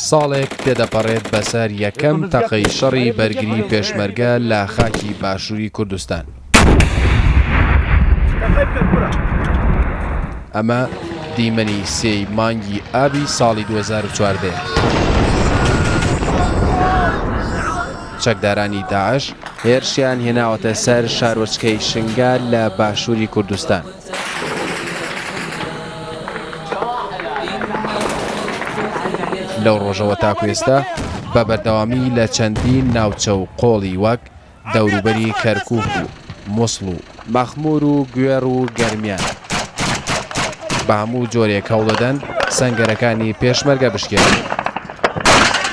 ساڵێک تێدەپەڕێت بەسەر یەکەم تەقەی شەڕی بەرگری پێشمەرگە لە خاکی باشووری کوردستان. ئەمە دیمەنی سێی مانگی ئابی ساڵی 2014 چەکدارانی داعش هێرشیان هێناوەتە سەر شارۆچکەی شنگال لە باشووری کوردستان. لەو ڕۆژەوە تاکو ئێستا بە بەردەوامی لە چەندین ناوچە و قۆڵی وەک دەوروبەری کەرکوک و موسڵ و مەخمور و گوێڕ و گەرمیان بە هەموو جۆرێک هەوڵدەدەن سەنگەرەکانی پێشمەرگە بشکێنن،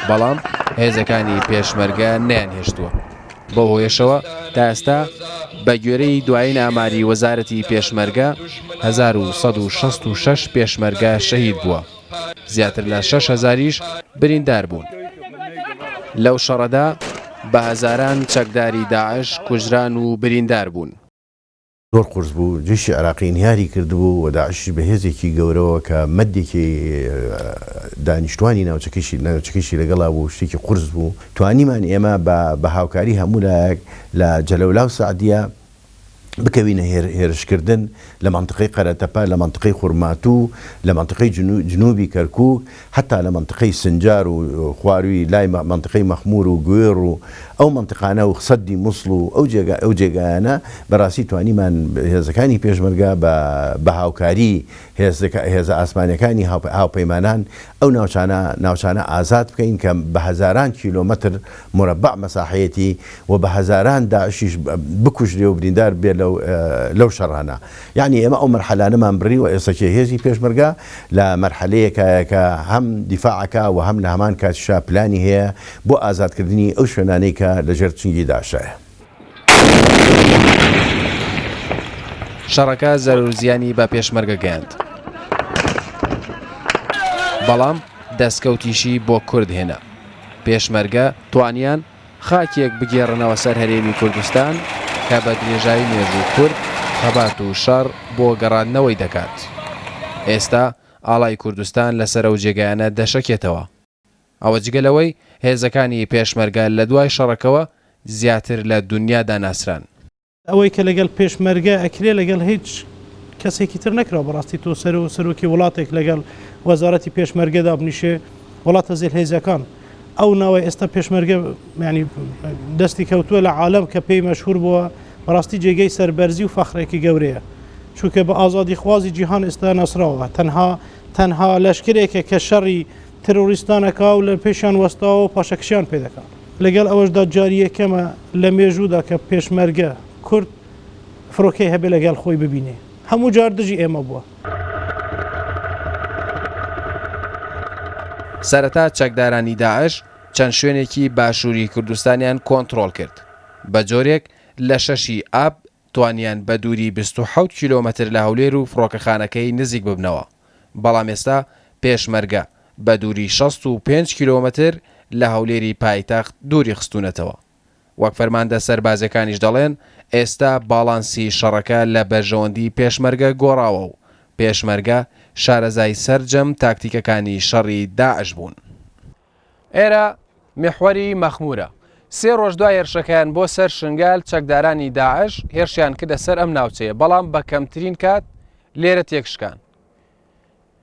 بەڵام هێزەکانی پێشمەرگە نەیانهێشتووە. بەو هۆیەشەوە تا ئێستا بە گوێرەی دوایین ئاماری وەزارەتی پێشمەرگە 1166 پێشمەرگە شەهید بووە، زیاتر لە 6 هەزاریش بریندار بوون. لەو شەڕەدا بە هەزاران چەکداری داعش کوژران و بریندار بوون. زۆر قورس بوو، جەیشی عێراقی ئینهیاری کردبوو و داعشیش بە هێزێکی گەورەوە کە مەدێکی دانیشتوانی ناوچەکەیشی ناوچەکەیشی لەگەڵا بوو، شتێکی قورس بوو. توانیمان ئێمە بە بە هاوکاری هەموو لایەک لە جەلەولا و سەعدیە بکەوینە هێرشکردن لە مەنتقەی قەرەتەپە، لە مەنتقەی خورماتوو، لە مەنتقەی جنوبی کەرکوک، حەتا لە مەنتقەی سنجار و خواروی لای مەنتقەی مەخمور و گوێڕ و ئەو مەنتقانە و سەدی موسڵ و ئەو جێگا ئەو جێگایانە بەراستی توانیمان هێزەکانی پێشمەرگە بە بە هاوکاری هێزەکە هێزە ئاسمانیەکانی هاوپەیمانان ئەو ناوچانە ناوچانە ئازاد بکەین کە بە هەزاران کیلۆمەتر مورەبەع مەساحەیەتی و بە هەزاران داعشیش بکوژرێ و بریندار بێ لەو لەو شەڕانە. یەعنی ئێمە ئەو مەرحەلانەمان بڕی و ئێستەکێ هێزی پێشمەرگە لە مەرحەلەیەکایە کە هەم دیفاع ئەکا و هەم لە هەمان کاتیشا پلانی هەیە بۆ ئازادکردنی ئەو شوێنانەی کە لە ژێر چنگی داعشایە. شەڕەکە زەرەر و زیانی بە پێشمەرگە گەیاند، بەڵام دەستکەوتیشی بۆ کورد هێنا. پێشمەرگە توانیان خاکێک بگێڕنەوە سەر هەرێمی کوردستان کە بە درێژایی مێژوو کورد خەبات و شەڕ بۆ گەڕاندنەوەی دەکات. ئێستا ئاڵای کوردستان لەسەر ئەو جێگایانە دەشەکێتەوە. ئەوە جگە لەوەی هێزەکانی پێشمەرگە لە دوای شەڕەکەوە زیاتر لە دونیادا ناسران. ئەوەی کە لەگەڵ پێشمەرگە ئەکرێ لەگەڵ هیچ کەسێکی تر نەکراوە بەڕاستی تۆ سەر و سەرۆکی وڵاتێک لەگەڵ وەزارەتی پێشمەرگە دابنیشێ وڵاتە زلهێزەکان ئەو ناوەی ئێستا پێشمەرگە ینی دەستی کەوتووە لە عالەم کە پێی مەشهور بووە بەڕاستی جێگەی سەربەرزی و فەخرێکی گەورەیە چونکە بە ئازادی خوازی جیهان ئێستا ناسراوە تەنها تەنها لەشکرێکە کە شەڕی ترۆریستانەکە و لە پێشیان وەستاوە و پاشەکشیان پێ دەکات لەگەڵ ئەوەشدا جاری یەکەمە لە مێژوودا کە پێشمەرگە کورد فڕۆکەی هەبێ لەگەڵ خۆی ببینێ هەموو جار دژی ئێمە بووە. سەرەتا چەکدارانی داعش چەند شوێنێکی باشووری کوردستانیان کۆنتڕۆڵ کرد، بە جۆرێک لە شەشی ئاب توانیان بە دووری 27 کیلۆمەتر لە هەولێر و فڕۆکەخانەکەی نزیک ببنەوە، بەڵام ئێستا پێشمەرگە بە دووری 65 کیلۆمەتر لە هەولێری پایتەخت دووری خستوونەتەوە. وەک فەرماندە سەربازیەکانیش دەڵێن، ئێستا باڵانسی شەڕەکە لە بەرژەوەندی پێشمەرگە گۆڕاوە و پێشمەرگە شارەزای سەرجەم تاکتیکەکانی شەڕی داعش بوون. ئێرە میحوەری مەخمورە. سێ ڕۆژ دوای هێرشەکەیان بۆ سەر شنگال، چەکدارانی داعش هێرشیان کردە سەر ئەم ناوچەیە، بەڵام بە کەمترین کات لێرە تێکشکان.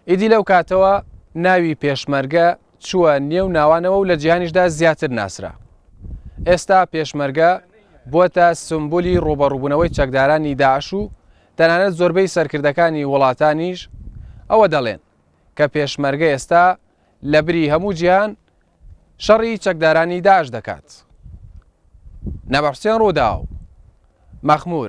ئیدی لەو کاتەوە ناوی پێشمەرگە چووە نێو ناوانەوە و لە جیهانیشدا زیاتر ناسرا. ئێستا پێشمەرگە بووەتە سمبولی ڕووبەڕووبوونەوەی چەکدارانی داعش و تەنانەت زۆربەی سەرکردەکانی وڵاتانیش ئەوە دەڵێن کە پێشمەرگە ئێستا لە بری هەموو جیهان شەڕی چەکدارانی داعش دەکات. نەبە حوسێن ڕووداو، مەخموور.